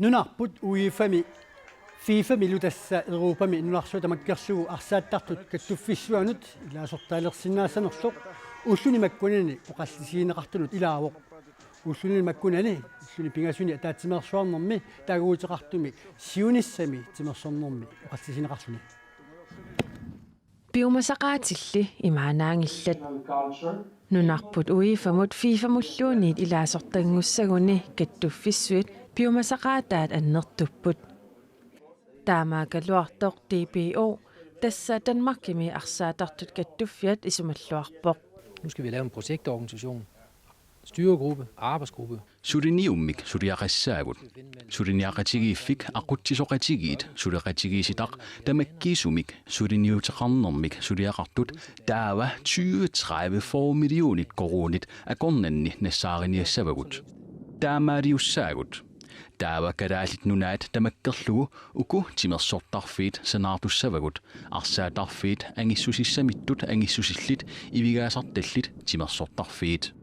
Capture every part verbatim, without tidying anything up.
Nunarput UEFA-mi, FIFA-milu tassa Europami nunarsuaq tamakkerlugu arsaattartut kattuffissuanut ilaasortaalersinnaassanersoq ulluni makkunani oqallisigineqartunut ilaavoq. Ulluni makkunani, ulluni pingasuni ataatsimeersuarnermi taaguuteqartumi siunissami timersornermi oqallisigineqarluni. Piumasaqaatilli imaannaanngillat. Nunarput UEFA-mut FIFA-mulluunniit ilaasortanngussaguni kattuffissuit piumasaqaataat annertupput. Taamaakkaluartoq D B O, tassa Danmarkimi arsaattartut kattuffiat, isumalluarpoq. Nu skal vi lave en projektorganisation, styregruppe, arbejdsgruppe. Suliniummik suliaqassaagut. Suliniaqatigiiffik aqutsisoqatigiit suleqatigiissitaq tamakkiisumik suliniuteqarnermik suliaqartut taava tyve, tredive, fyrre millionit koruunit akornanni nassaariniassavagut. Taamaaliussaagut. Taava Kalaallit Nunaat tamakkerlugu uku timersortarfiit sanaartussavagut, arsaattarfiit angissusissamittut angissusillit ivigaasartallit timersortarfiit.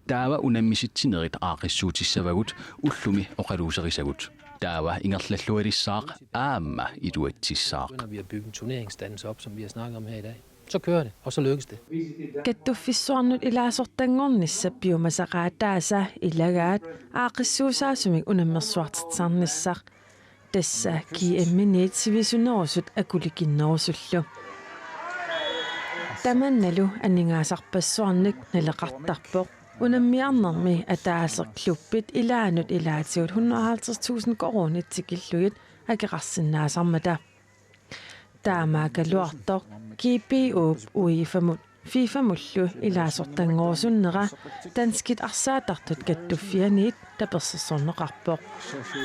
Taava unammisitsinerit aaqqissuutissavagut ullumi oqaluuserisagut. Taava ingerlallualissaaq aamma iluatsissaaq. Begynder vi at bygge en turneringsdans op, som vi har snakket om her i dag. Så kører det, og så lykkes det. Kattuffissuarnut ilaasortanngornissap piumasaqaataasa ilagaat aaqqissuussaasumik unammersuartitsisarnissaq. Tassa G M-iniit sivisunerusut akulikinnerusullu. Tamannalu aningaasarpassuarnik naleqartarpoq. Unammiarnermi ataaseq klubbit ilaannut ilaatigut hundrede og halvtreds tusind koruunit tikillugit akeqarsinnaasarmata. Taamaakkaluartoq G B O-p UEFA-mut FIFA-mullu ilaasortanngorusunnera danskit arsaattartut kattuffianit tapersersorneqarpoq.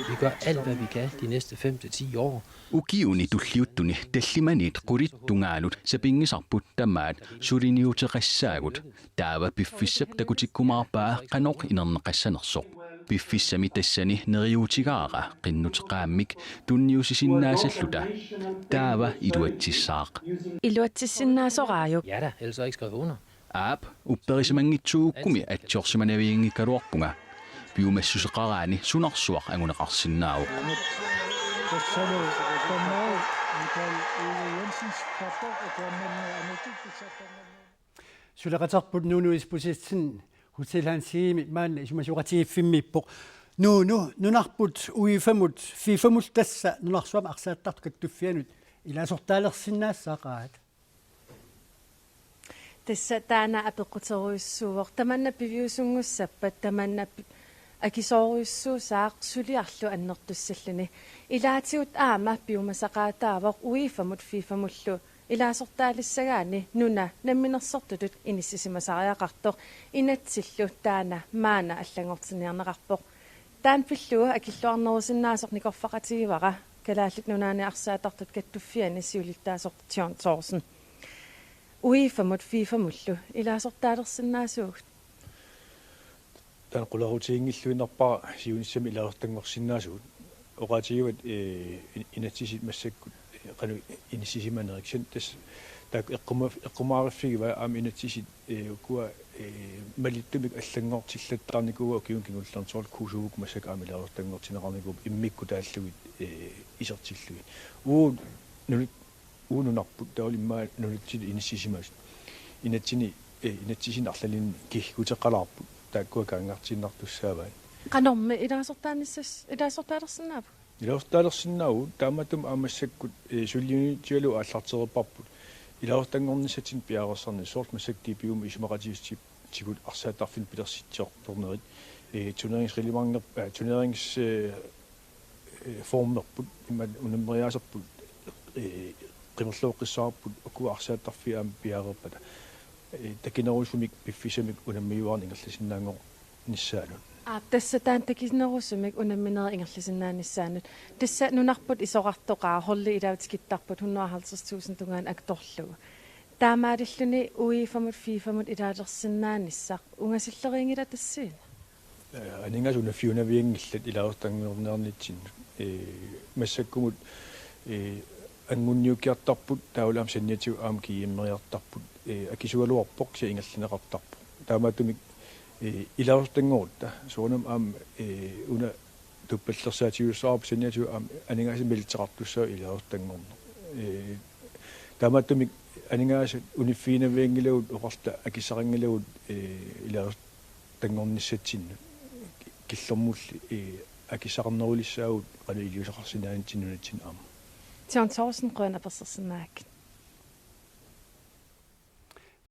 Vi gør alt, hvad vi kan de næste fem til ti år. Ukiuni tulliuttuni tallimaniit qulit tungaanut sapinngisarput tamaat suliniuteqassaagut. Taava piffissap takutikkumaarpaa qanoq inerneqassanersoq. Piffissami tassani neriuutigaara qinnuteqaammik tunniussisinnaasalluta. Taava iluatsissaaq. Iluatsissinnaasoraajuk? Ja da, ellers har jeg ikke skrevet under. Aap, upperisimanngitsuugukkumi atsiorsimanavianngikkaluarpunga. Piumassuseqaraanni sunarsuaq anguneqarsinnaavoq. Suleqaterput Nuunu Isbosethsen Hotel Hanseimi maanna isumasioqatigiiffimmiippoq. Nuunu, nunarput UEFA-mut FIFA-mut tassa nunarsuarmi arsaattartut kattuffianut ilaasortaalersinnaassaqaat. Tassa taanna apeqquterujussuuvoq. Tamanna piviusunngussappat, tamanna pi-, akisoorujussuusaaq suliarlu annertussalluni. Ilaatigut aamma piumasaqaataavoq UEFA-mut FIFA-mullu ilaasortaalissagaanni nuna namminersortutut inissisimasariaqartoq inatsillu taanna maanna allanngortinniarneqarpoq. Taanna pillugu akilluarnerusinnaasoq nikorfaqatigivara Kalaallit Nunaanni arsaattartut kattuffianni siulittaasoq John Thorsen. UEFA-mut FIFA-mullu ilaasortaalersinnaasuugut? Taanna qularutiginngilluinnarpara siunissami ilaasortanngorsinnaasugut. Oqaatigivat, eh, in-, inatsisit massakkut, eh, qanoq inissisimanerat, kisianni tassa taakku eqquma-, eqqumaariffigivai aamma inatsisit, eh, ukua, eh, malittumik allanngortillattaarnikuuaat ukiuni kingullerni, soorlu Kosovokkut massakkut aamma ilaasortanngortinneqarnikuupput immikkut taallugit, eh, isertillugit. Uagut nunut Uagut nunarput taavalu immaqa nunatsinni inissisimasut. Inatsini, eh, inatsisinik arlalinnik kigguteqalaarput. Taakkua kaanngartiinnartussaavaat. Qanormi ilaasortaanissas-, ilaasortaalersinnaavugut? Ilaasortaalersinnaavugut, taamaattumik aamma massakkut, eh, suliniutigalugu aallartereerparput. Ilaasortanngornissatsinnut piareersarnissaq, soorlu massakkut D B U-mi isumaqatigiissutigut arsaattarfinnut pilersitsiortornerit. Eh, turneringsreglementer-, eh, turnerings-, eh, eh, formerput, imaluunniit unammeriaaserput, eh, qimerlooqqissaarput ukua arsaattarfiit aamma piareerpata. Eh, takinerusumik piffissamik unammiuaarneq ingerlasinnaanngornissaanut. Aap, tassa taanna takinerusumik unamminerit ingerlasinnaanissaannut. Tassa nunarput isorartoqaaq, holdi ilaatikittarput hundrede og halvtreds tusind tungaanut atorlugu. Taamaalilluni UEFA-mut FIFA-mut ilaalersinnaanissaq ungasilleriinngilaq tassani? Eh, aningaasat unaffiunavianngillat ilaasortanngorniarnitsinnut. Eh, massakkumut, eh, anngunniukkiartarput, taavalu aamma saniatigut aamma G M-eriartarput, eh, akisugaluarpoq, kisianni ingerlanneqartarpoq. Taamaattumik, eh, ilaasortanngorutta, soorunami aamma, eh, una tuppallersaatigiussavarput saniatigut aamma aningaasat militseqartussaavoq ilaasortanngorneq. Ee, taamaattumik aningaasat uniffiginavianngilagut oqarluta akissaqanngilagut, ee, ilaasortanngornissatsinnut killormulli, ee, akissaqarnerulissaagut qanoq iliuuseqarsinnaanitsinni nunatsinni aamma. John Thorsen, qujanaq apersorsinnaakkit.